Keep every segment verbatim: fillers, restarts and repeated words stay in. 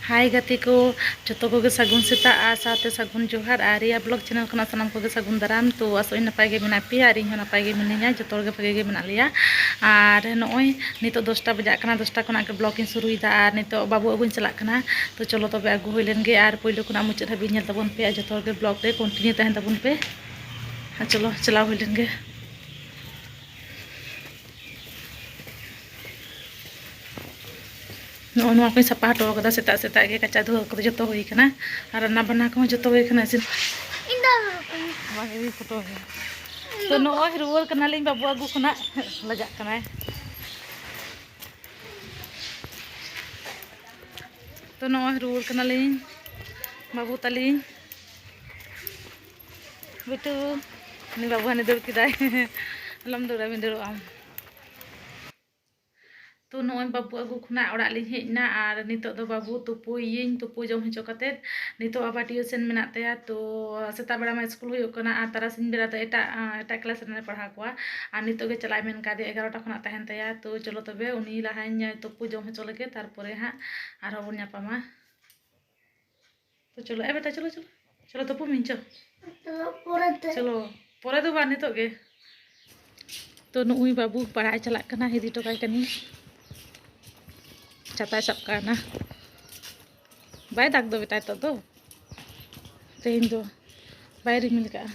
ᱦᱟᱭ ᱜᱟᱛᱮ ᱠᱚ, ᱡᱚᱛᱚ ᱠᱚᱜᱮ ᱥᱟᱹᱜᱩᱱ ᱥᱮᱛᱟᱜ ᱟᱨ ᱥᱟᱶᱛᱮ ᱥᱟᱹᱜᱩᱱ ᱡᱚᱦᱟᱨ᱾ ᱟᱨ ᱨᱤᱭᱟ ᱵᱞᱚᱜ ᱪᱮᱱᱮᱞ ᱠᱷᱚᱱᱟᱜ ᱥᱟᱱᱟᱢ ᱠᱚᱜᱮ ᱥᱟᱹᱜᱩᱱ ᱫᱟᱨᱟᱢ᱾ ᱛᱚ ᱟᱥᱚᱜ ᱟᱹᱧ ᱱᱟᱯᱟᱭ ᱜᱮ ᱢᱮᱱᱟᱜ ᱯᱮᱭᱟ ᱟᱨ ᱤᱧ ᱦᱚᱸ ᱱᱟᱯᱟᱭ ᱜᱮ ᱢᱤᱱᱟᱹᱧᱟ, ᱡᱚᱛᱚ ᱦᱚᱲ ᱜᱮ ᱵᱷᱟᱜᱮ ᱜᱮ ᱢᱮᱱᱟᱜ ᱞᱮᱭᱟ᱾ ᱟᱨ ᱱᱚᱜᱼᱚᱭ ᱱᱤᱛᱚᱜ ᱫᱚᱥᱴᱟ ᱵᱟᱡᱟᱜ ᱠᱟᱱᱟ, ᱫᱚᱥᱴᱟ ᱠᱷᱚᱱᱟᱜ ᱜᱮ ᱵᱞᱚᱜ ᱤᱧ ᱥᱩᱨᱩᱭᱮᱫᱟ᱾ ᱟᱨ ᱱᱤᱛᱚᱜ ᱵᱟᱹᱵᱩ ᱟᱹᱜᱩᱧ ᱪᱟᱞᱟᱜ ᱠᱟᱱᱟ᱾ ᱛᱚ ᱪᱚᱞᱚ ᱛᱚᱵᱮ ᱟᱹᱜᱩ ᱦᱩᱭ ᱞᱮᱱ ᱜᱮ ᱟᱨ ᱯᱳᱭᱞᱳ ᱠᱷᱚᱱᱟᱜ ᱢᱩᱪᱟᱹᱫ ᱦᱟᱹᱵᱤᱡ ᱧᱮᱞ ᱛᱟᱵᱚᱱ ᱯᱮ ᱟᱨ ᱡᱚᱛᱚ ᱦᱚᱲ ᱜᱮ ᱵᱞᱚᱜ ᱨᱮ ᱠᱚᱱᱴᱤᱱᱤᱭᱩ ᱛᱟᱦᱮᱱ ᱛᱟᱵᱚᱱ ᱯᱮ᱾ ᱟᱨ ᱪᱚᱞᱚ ᱪᱟᱞᱟᱣ ᱦᱩᱭ ᱞᱮᱱ ᱜᱮ᱾ ᱱᱚᱜᱼᱚ ᱱᱚᱣᱟ ᱠᱚᱧ ᱥᱟᱯᱷᱟ ᱦᱚᱴᱚ ᱠᱟᱫᱟ ᱥᱮᱛᱟᱜ ᱥᱮᱛᱟᱜ ᱜᱮ, ᱠᱟᱪᱟ ᱫᱷᱩᱣᱟᱹ ᱠᱚᱫᱚ ᱡᱚᱛᱚ ᱦᱩᱭ ᱠᱟᱱᱟ ᱟᱨ ᱨᱟᱱᱟ ᱵᱟᱱᱟ ᱠᱚᱦᱚᱸ ᱡᱚᱛᱚ ᱦᱩᱭ ᱠᱟᱱᱟ᱾ ᱤᱥᱤᱱ ᱤᱧ ᱫᱚ ᱵᱟᱝ ᱤᱧ ᱯᱷᱳᱴᱳ ᱜᱮ᱾ ᱛᱚ ᱱᱚᱜᱼᱚᱭ ᱨᱩᱣᱟᱹᱲ ᱠᱟᱱᱟᱞᱤᱧ ᱵᱟᱹᱵᱩ ᱟᱹᱜᱩ ᱠᱷᱚᱱᱟᱜ, ᱞᱟᱡᱟᱜ ᱠᱟᱱᱟᱭ᱾ ᱛᱚ ᱱᱚᱜᱼᱚᱭ ᱨᱩᱣᱟᱹᱲ ᱠᱟᱱᱟᱞᱤᱧ ᱵᱟᱹᱵᱩ ᱛᱟᱹᱞᱤᱧ᱾ ᱵᱤᱴᱩ, ᱩᱱᱤ ᱵᱟᱹᱵᱩ ᱦᱟᱱᱮ ᱫᱟᱹᱲ ᱠᱮᱫᱟᱭ᱾ ᱟᱞᱚᱢ ᱫᱟᱹᱲᱟ, ᱵᱤᱱ ᱫᱟᱹᱲᱚᱜ ᱟᱢ᱾ ᱛᱚ ᱱᱚᱜᱼᱚᱭ ᱵᱟᱹᱵᱩ ᱟᱹᱜᱩ ᱠᱷᱚᱱᱟᱜ ᱚᱲᱟᱜ ᱞᱤᱧ ᱦᱮᱡ ᱮᱱᱟ ᱟᱨ ᱱᱤᱛᱚᱜ ᱫᱚ ᱵᱟᱹᱵᱩ ᱛᱩᱯᱩᱭᱮᱭᱟᱹᱧ, ᱛᱩᱯᱩ ᱡᱚᱢ ᱦᱚᱪᱚ ᱠᱟᱛᱮᱫ ᱱᱤᱛᱚᱜ ᱟᱵᱟᱨ ᱴᱤᱭᱩᱥᱮᱱ ᱢᱮᱱᱟᱜ ᱛᱟᱭᱟ᱾ ᱛᱚ ᱥᱮᱛᱟᱜ ᱵᱮᱲᱟ ᱢᱟ ᱥᱠᱩᱞ ᱦᱩᱭᱩᱜ ᱠᱟᱱᱟ ᱟᱨ ᱛᱟᱨᱟᱥᱤᱧ ᱵᱮᱲᱟ ᱫᱚ ᱮᱴᱟᱜ, ᱮᱴᱟᱜ ᱠᱞᱟᱥ ᱨᱮᱞᱮ ᱯᱟᱲᱦᱟᱣ ᱠᱚᱣᱟ᱾ ᱟᱨ ᱱᱤᱛᱚᱜ ᱜᱮ ᱪᱟᱞᱟᱜ ᱢᱮᱱ ᱠᱟᱫᱮᱭᱟ, ᱮᱜᱟᱨᱚᱴᱟ ᱠᱷᱚᱱᱟᱜ ᱛᱟᱦᱮᱱ ᱛᱟᱭᱟ᱾ ᱛᱚ ᱪᱚᱞᱚ ᱛᱚᱵᱮ ᱩᱱᱤ ᱞᱟᱦᱟᱧ ᱛᱩᱯᱩ ᱡᱚᱢ ᱦᱚᱪᱚ ᱞᱮᱜᱮ, ᱛᱟᱨᱯᱚᱨᱮ ᱦᱟᱸᱜ ᱟᱨᱦᱚᱸ ᱵᱚᱱ ᱧᱟᱯᱟᱢᱟ᱾ ᱛᱚ ᱪᱚᱞᱚ, ᱮ ᱵᱮᱴᱟ, ᱪᱚᱞᱚ, ᱪᱚᱞᱚ, ᱪᱚᱞᱚ ᱛᱩᱯᱩ ᱢᱮ, ᱪᱚ᱾ ᱯᱚᱨᱮᱛᱮ᱾ ᱪᱚᱞᱚ, ᱯᱚᱨᱮ ᱫᱚ ᱵᱟᱝ, ᱱᱤᱛᱚᱜ ᱜᱮ᱾ ᱛᱚ ᱱᱩᱜᱼᱩᱭ ᱵᱟᱹᱵᱩ ᱯᱟᱲᱦᱟᱜ ᱮ ᱪᱟᱞᱟᱜ ᱠᱟᱱᱟ, ᱤᱫᱤ ᱦᱚᱴᱚ ᱠᱟᱭ ᱠᱟᱹᱱᱟᱹᱧ᱾ ᱪᱷᱟᱛᱟᱭ ᱥᱟᱵ ᱠᱟᱜᱼᱟ᱾ ᱵᱟᱭ ᱫᱟᱜᱽ ᱫᱚ ᱵᱮᱴᱟ ᱱᱤᱛᱚᱜ ᱫᱚ, ᱛᱮᱦᱮᱧ ᱫᱚ ᱵᱟᱭ ᱨᱤᱢᱤᱞ ᱠᱟᱜᱼᱟ᱾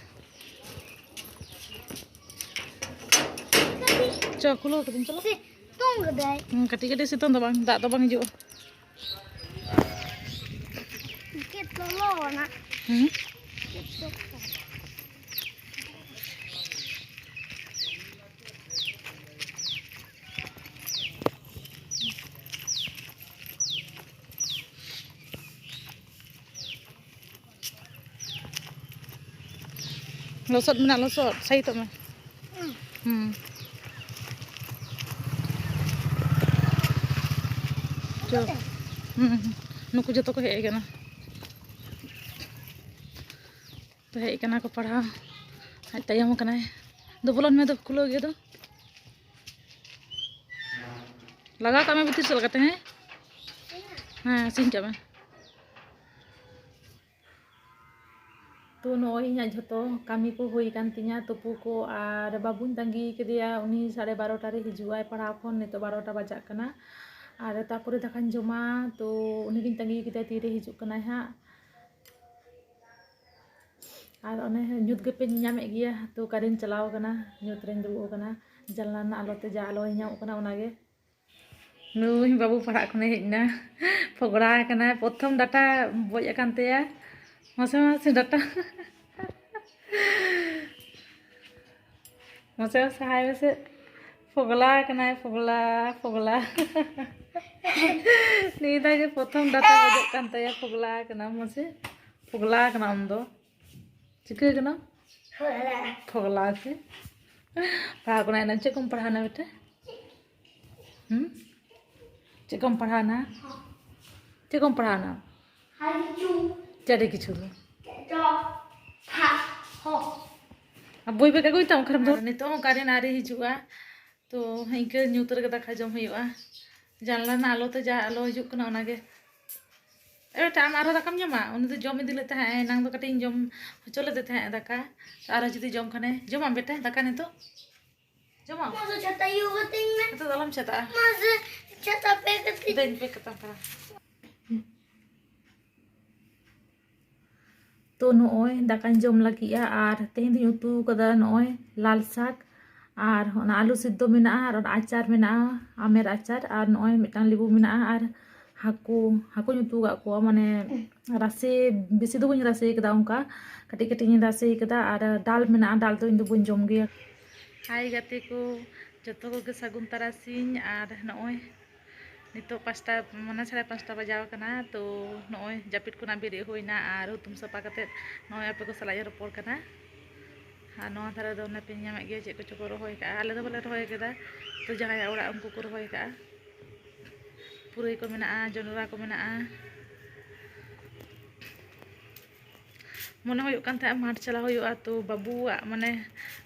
ᱪᱚ, ᱠᱷᱩᱞᱟᱹᱣ ᱠᱟᱹᱫᱟᱹᱧ, ᱪᱚᱞᱚ᱾ ᱥᱤᱛᱩᱝ ᱠᱟᱫᱟᱭ᱾ ᱦᱩᱸ, ᱠᱟᱹᱴᱤᱡ ᱠᱟᱹᱴᱤᱡ ᱥᱤᱛᱩᱝ ᱫᱚ ᱵᱟᱝ, ᱫᱟᱜ ᱫᱚ ᱵᱟᱝ ᱦᱤᱡᱩᱜᱼᱟ᱾ ᱪᱮᱫ ᱞᱚᱞᱚ ᱠᱟᱱᱟ? ᱦᱩᱸ? ᱪᱮᱫ ᱞᱚᱞᱚ ᱠᱟᱱᱟ? ᱞᱚᱥᱚᱫ ᱢᱮᱱᱟᱜ, ᱞᱚᱥᱚᱫ, ᱥᱟᱭᱤᱰᱚᱜ ᱢᱮ᱾ ᱦᱩᱸ᱾ ᱪᱚ᱾ ᱦᱩᱸ, ᱦᱩᱸ᱾ ᱱᱩᱠᱩ ᱡᱚᱛᱚ ᱠᱚ ᱦᱮᱡ ᱟᱠᱟᱱᱟ᱾ ᱛᱚ ᱦᱮᱡ ᱠᱟᱱᱟ ᱠᱚ ᱯᱟᱲᱦᱟᱣ᱾ ᱟᱡ ᱛᱟᱭᱚᱢ ᱠᱟᱱᱟᱭ᱾ ᱫᱩ ᱵᱚᱞᱚᱱ ᱢᱮ, ᱫᱩ ᱠᱷᱩᱞᱟᱹᱣ ᱜᱮ ᱫᱚ᱾ ᱞᱟᱜᱟᱣ ᱠᱟᱜ ᱢᱮ ᱵᱷᱤᱛᱤᱨ ᱥᱮᱫ ᱞᱮᱠᱟᱛᱮ, ᱦᱮᱸ? ᱦᱮᱸ, ᱥᱤᱧ ᱠᱟᱜ ᱢᱮ᱾ ᱛᱚ, ᱱᱚᱜᱼᱚᱭ ᱤᱧᱟᱹᱜ ᱡᱷᱚᱛᱚ ᱠᱟᱹᱢᱤ ᱠᱚ ᱦᱩᱭ ᱟᱠᱟᱱ ᱛᱤᱧᱟ, ᱛᱩᱯᱩ ᱠᱚ, ᱟᱨ ᱵᱟᱹᱵᱩᱧ ᱛᱟᱺᱜᱤ ᱠᱟᱫᱮᱭᱟ, ᱩᱱᱤ ᱥᱟᱲᱮ ᱵᱟᱨᱚᱴᱟ ᱨᱮ ᱦᱤᱡᱩᱜᱼᱟᱭ ᱯᱟᱲᱦᱟᱣ ᱠᱷᱚᱱ, ᱱᱤᱛᱚᱜ ᱵᱟᱨᱚᱴᱟ ᱵᱟᱡᱟᱜ ᱠᱟᱱᱟ᱾ ᱟᱨ ᱛᱟᱨᱯᱚᱨᱮ ᱫᱟᱠᱟᱧ ᱡᱚᱢᱟ, ᱛᱚ ᱩᱱᱤᱜᱤᱧ ᱛᱟᱺᱜᱤ ᱠᱟᱫᱮᱭᱟ, ᱛᱤᱨᱮ ᱦᱤᱡᱩᱜ ᱠᱟᱱᱟᱭ ᱦᱟᱸᱜ᱾ ᱟᱨ ᱚᱱᱮ ᱧᱩᱛ ᱜᱮᱯᱮ ᱧᱟᱢᱮᱫ ᱜᱮᱭᱟ, ᱛᱚ ᱠᱟᱨᱮᱱᱴ ᱪᱟᱞᱟᱣ ᱟᱠᱟᱱᱟ, ᱧᱩᱛ ᱨᱮᱧ ᱫᱩᱲᱩᱵ ᱟᱠᱟᱱᱟ, ᱡᱟᱱᱞᱟ ᱨᱮᱱᱟᱜ ᱟᱞᱚ ᱛᱮ ᱡᱟ ᱟᱞᱚ ᱧᱟᱢᱚᱜ ᱠᱟᱱᱟ ᱚᱱᱟᱜᱮ᱾ ᱱᱩᱭ ᱵᱟᱹᱵᱩ ᱯᱟᱲᱦᱟᱜ ᱠᱷᱚᱱᱮ ᱦᱮᱡ ᱮᱱᱟ, ᱯᱷᱚᱜᱽᱲᱟ ᱟᱠᱟᱱᱟᱭ, ᱯᱨᱚᱛᱷᱚᱢ ᱰᱟᱴᱟ ᱵᱚᱡ ᱟᱠᱟᱱ ᱛᱟᱭᱟ᱾ ᱢᱟᱥᱮ ᱢᱟᱥᱮ ᱰᱟᱴᱟ, ᱢᱟᱥᱮ ᱢᱟᱥᱮ ᱦᱟᱭ ᱢᱮᱥᱮ, ᱯᱷᱚᱜᱽᱞᱟ ᱟᱠᱟᱱᱟᱭ, ᱯᱷᱚᱜᱽᱞᱟ, ᱯᱷᱚᱜᱽᱞᱟ᱾ ᱱᱤᱭᱟᱹ ᱫᱷᱟᱣ ᱜᱮ ᱯᱨᱚᱛᱷᱚᱢ ᱰᱟᱴᱟ ᱵᱚᱡᱚᱜ ᱠᱟᱱ ᱛᱟᱭᱟ, ᱯᱷᱚᱜᱽᱞᱟ ᱟᱠᱟᱱᱟ, ᱢᱟᱥᱮ ᱯᱷᱚᱜᱽᱞᱟ ᱟᱠᱟᱱᱟ ᱟᱢ ᱫᱚ᱾ ᱪᱤᱠᱟᱹ ᱠᱟᱱᱟ? ᱯᱷᱚᱜᱽᱞᱟ ᱥᱮ? ᱯᱟᱲᱦᱟᱣ ᱠᱟᱱᱟ ᱮᱱᱟᱝ᱾ ᱪᱮᱫ ᱠᱚᱢ ᱯᱟᱲᱦᱟᱣᱱᱟ ᱵᱮᱴᱟ? ᱦᱩᱸ? ᱪᱮᱫ ᱠᱚᱢ ᱯᱟᱲᱦᱟᱣᱱᱟ? ᱪᱮᱫ ᱠᱚᱢ ᱯᱟᱲᱦᱟᱣᱱᱟ? ᱟᱹᱰᱤ ᱠᱤᱪᱷᱩ᱾ ᱪᱮᱫ ᱟᱹᱰᱤ ᱠᱤᱪᱷᱩ ᱫᱚ? ᱛᱚ, ᱛᱷᱟ, ᱦᱚ᱾ ᱟᱨ ᱵᱳᱭ ᱵᱮᱜᱽ ᱟᱹᱜᱩᱭ ᱛᱟᱢ, ᱚᱠᱟᱨᱮᱢ ᱫᱚᱦᱚ? ᱟᱨ ᱱᱤᱛᱚᱜ ᱦᱚᱸ ᱠᱟᱨᱮᱱᱴ ᱟᱹᱣᱨᱤ ᱦᱤᱡᱩᱜᱼᱟ᱾ ᱛᱚ, ᱤᱱᱠᱟᱹ ᱧᱩᱛ ᱨᱮᱜᱮ ᱫᱟᱠᱟ ᱡᱚᱢ ᱦᱩᱭᱩᱜᱼᱟ᱾ ᱡᱟᱱᱞᱟ ᱨᱮᱱᱟᱜ ᱟᱞᱚ ᱛᱮ ᱡᱟ ᱟᱞᱚ ᱦᱤᱡᱩᱜ ᱠᱟᱱᱟ, ᱚᱱᱟᱜᱮ᱾ ᱮ ᱵᱮᱴᱟ, ᱟᱢ ᱟᱨᱦᱚᱸ ᱫᱟᱠᱟᱢ ᱡᱚᱢᱟ? ᱩᱱᱤ ᱫᱚ ᱡᱚᱢ ᱤᱫᱤ ᱞᱮᱫ ᱛᱟᱦᱮᱸᱫ, ᱮᱱᱟᱝ ᱫᱚ ᱠᱟᱹᱴᱤᱡ ᱤᱧ ᱡᱚᱢ ᱦᱚᱪᱚ ᱞᱮᱫᱮ ᱛᱟᱦᱮᱸᱫ ᱫᱟᱠᱟ᱾ ᱟᱨᱦᱚᱸ ᱡᱩᱫᱤ ᱡᱚᱢ ᱠᱷᱟᱱᱮ, ᱡᱚᱢᱟᱢ ᱵᱮᱴᱟ ᱫᱟᱠᱟ ᱱᱤᱛᱚᱜ? ᱡᱚᱢᱟᱢ? ᱢᱟᱥᱮ ᱪᱷᱟᱛᱟ ᱤᱭᱟᱹ ᱠᱟᱹᱛᱤᱧ ᱢᱮ᱾ ᱱᱤᱛᱚᱜ ᱫᱚ ᱟᱞᱚᱢ ᱪᱷᱟᱛᱟᱜᱼᱟ᱾ ᱢᱟᱥᱮ ᱪᱷᱟᱛᱟ ᱯᱮ ᱠᱟᱹᱛᱤᱧ᱾ ᱫᱮᱱ ᱯᱮ ᱠᱟᱛᱟᱢ ᱠᱟᱱᱟ᱾ ᱛᱚ, ᱱᱚᱜᱼᱚᱭ ᱫᱟᱠᱟᱧ ᱡᱚᱢ ᱞᱟᱹᱜᱤᱫᱼᱟ, ᱟᱨ ᱛᱮᱦᱮᱧ ᱫᱚᱧ ᱩᱛᱩ ᱠᱟᱫᱟ ᱱᱚᱜᱼᱚᱭ ᱞᱟᱞ ᱥᱟᱠ, ᱟᱨ ᱚᱱᱟ ᱟᱹᱞᱩ ᱥᱤᱫᱽᱫᱚ ᱢᱮᱱᱟᱜᱼᱟ, ᱟᱨ ᱚᱱᱟ ᱟᱪᱟᱨ ᱢᱮᱱᱟᱜᱼᱟ, ᱟᱢᱮᱨ ᱟᱪᱟᱨ, ᱟᱨ ᱱᱚᱜᱼᱚᱭ ᱢᱤᱫᱴᱟᱝ ᱞᱮᱵᱩ ᱢᱮᱱᱟᱜᱼᱟ, ᱟᱨ ᱦᱟᱹᱠᱩ, ᱦᱟᱹᱠᱩᱧ ᱩᱛᱩ ᱟᱠᱟᱫ ᱠᱚᱣᱟ, ᱢᱟᱱᱮ ᱨᱟᱥᱮ ᱵᱮᱥᱤ ᱫᱚ ᱵᱟᱹᱧ ᱨᱟᱥᱮ ᱠᱟᱫᱟ, ᱚᱱᱠᱟ ᱠᱟᱹᱴᱤᱡ ᱠᱟᱹᱴᱤᱡ ᱤᱧ ᱨᱟᱥᱮ ᱠᱟᱫᱟ, ᱟᱨ ᱰᱟᱞ ᱢᱮᱱᱟᱜᱼᱟ, ᱰᱟᱞ ᱫᱚ ᱤᱧ ᱫᱚ ᱵᱟᱹᱧ ᱡᱚᱢ ᱜᱮᱭᱟ᱾ ᱦᱟᱭ ᱜᱟᱛᱮ ᱠᱚ, ᱡᱚᱛᱚ ᱠᱚᱜᱮ ᱥᱟᱹᱜᱩᱱ ᱛᱟᱨᱟᱥᱤᱧ, ᱟᱨ ᱱᱚᱜᱼᱚᱭ ᱱᱤᱛᱚᱜ ᱯᱟᱸᱪᱴᱟ, ᱢᱟᱱᱮ ᱥᱟᱲᱮ ᱯᱟᱸᱪᱴᱟ ᱵᱟᱡᱟᱣ ᱠᱟᱱᱟ᱾ ᱛᱚ, ᱱᱚᱜᱼᱚᱭ ᱡᱟᱹᱯᱤᱫ ᱠᱷᱚᱱᱟᱜ ᱵᱮᱨᱮᱫ ᱦᱩᱭᱱᱟ ᱟᱨ ᱦᱩᱛᱩᱢ ᱥᱟᱯᱷᱟ ᱠᱟᱛᱮᱫ ᱱᱚᱜᱼᱚᱭ ᱟᱯᱮ ᱠᱚ ᱥᱟᱞᱟᱜ ᱤᱧ ᱨᱚᱯᱚᱲ ᱠᱟᱱᱟ᱾ ᱟᱨ ᱱᱚᱣᱟ ᱫᱷᱟᱨᱮ ᱫᱚ ᱚᱱᱮ ᱯᱮ ᱧᱟᱢᱮᱫ ᱜᱮᱭᱟ, ᱪᱮᱫ ᱠᱚᱪᱚ ᱠᱚ ᱨᱚᱦᱚᱭ ᱠᱟᱜᱼᱟ, ᱟᱞᱮ ᱫᱚ ᱵᱟᱞᱮ ᱨᱚᱦᱚᱭ ᱠᱟᱫᱟ, ᱛᱚ ᱡᱟᱦᱟᱸᱭᱟᱜ ᱚᱲᱟᱜ ᱩᱱᱠᱩ ᱠᱚ ᱨᱚᱦᱚᱭ ᱠᱟᱜᱼᱟ᱾ ᱯᱩᱨᱟᱹᱭ ᱠᱚ ᱢᱮᱱᱟᱜᱼᱟ, ᱡᱚᱱᱰᱨᱟ ᱠᱚ ᱢᱮᱱᱟᱜᱼᱟ᱾ ᱢᱚᱱᱮ ᱦᱩᱭᱩᱜ ᱠᱟᱱ ᱛᱟᱦᱮᱸᱫ ᱢᱟᱴᱷ ᱪᱟᱞᱟᱣ ᱦᱩᱭᱩᱜᱼᱟ, ᱛᱚ ᱵᱟᱹᱵᱩᱣᱟᱜ ᱢᱟᱱᱮ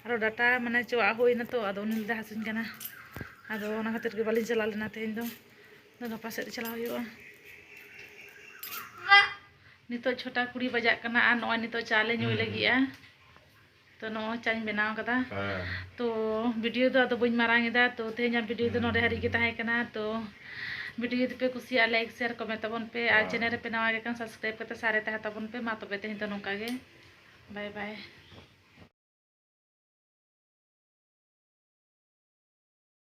ᱟᱨᱚ ᱰᱟᱴᱟ ᱢᱟᱱᱮ ᱪᱚᱣᱟᱜ ᱦᱩᱭ ᱮᱱᱟ, ᱛᱚ ᱟᱫᱚ ᱩᱱᱤ ᱞᱟᱹᱭᱫᱟ ᱦᱟᱹᱥᱩᱧ ᱠᱟᱱᱟ, ᱟᱫᱚ ᱚᱱᱟ ᱠᱷᱟᱹᱛᱤᱨ ᱜᱮ ᱵᱟᱹᱞᱤᱧ ᱪᱟᱞᱟᱣ ᱞᱮᱱᱟ ᱛᱮᱦᱮᱧ ᱫᱚ᱾ ᱟᱫᱚ ᱜᱟᱯᱟ ᱥᱮᱫ ᱪᱟᱞᱟᱣ ᱦᱩᱭᱩᱜᱼᱟ᱾ ᱱᱤᱛᱚᱜ ᱪᱷᱚᱴᱟ ᱠᱩᱲᱤ ᱵᱟᱡᱟᱜ ᱠᱟᱱᱟ ᱟᱨ ᱱᱚᱜᱼᱚᱭ ᱱᱤᱛᱚᱜ ᱪᱟ ᱞᱮ ᱧᱩᱭ ᱦᱩᱸ᱾ ᱞᱟᱹᱜᱤᱫᱼᱟ᱾ ᱛᱚ ᱱᱚᱜᱼᱚᱭ ᱪᱟᱧ ᱵᱮᱱᱟᱣ ᱠᱟᱫᱟ᱾ ᱦᱮᱸ᱾ ᱛᱚ ᱵᱷᱤᱰᱤᱭᱳ ᱫᱚ ᱟᱫᱚ ᱵᱟᱹᱧ ᱢᱟᱨᱟᱝ ᱮᱫᱟ᱾ ᱛᱚ ᱛᱮᱦᱮᱧᱟᱜ ᱵᱷᱤᱰᱤᱭᱳ ᱫᱚ ᱱᱚᱰᱮ ᱦᱟᱹᱨᱤᱡ ᱜᱮ ᱛᱟᱦᱮᱸ ᱠᱟᱱᱟ᱾ ᱛᱚ ᱵᱷᱤᱰᱤᱭᱳ ᱡᱩᱫᱤ ᱯᱮ ᱠᱩᱥᱤᱭᱟᱜᱼᱟ, ᱞᱟᱭᱤᱠ ᱥᱮᱭᱟᱨ ᱠᱚᱢᱮᱱᱴ ᱛᱟᱵᱚᱱ ᱯᱮ ᱟᱨ ᱦᱮᱸ᱾ ᱪᱮᱱᱮᱞ ᱨᱮᱯᱮ ᱱᱟᱣᱟ ᱜᱮ ᱠᱷᱟᱱ ᱥᱟᱵᱥᱠᱨᱟᱭᱤᱵ ᱠᱟᱛᱮ ᱥᱟᱨᱮ ᱛᱟᱦᱮᱸ ᱛᱟᱵᱚᱱ ᱯᱮ᱾ ᱢᱟ ᱛᱚᱵᱮ ᱛᱮᱦᱮᱧ ᱫᱚ ᱱᱚᱝᱠᱟ ᱜᱮ, ᱵᱟᱭ ᱵᱟᱭ᱾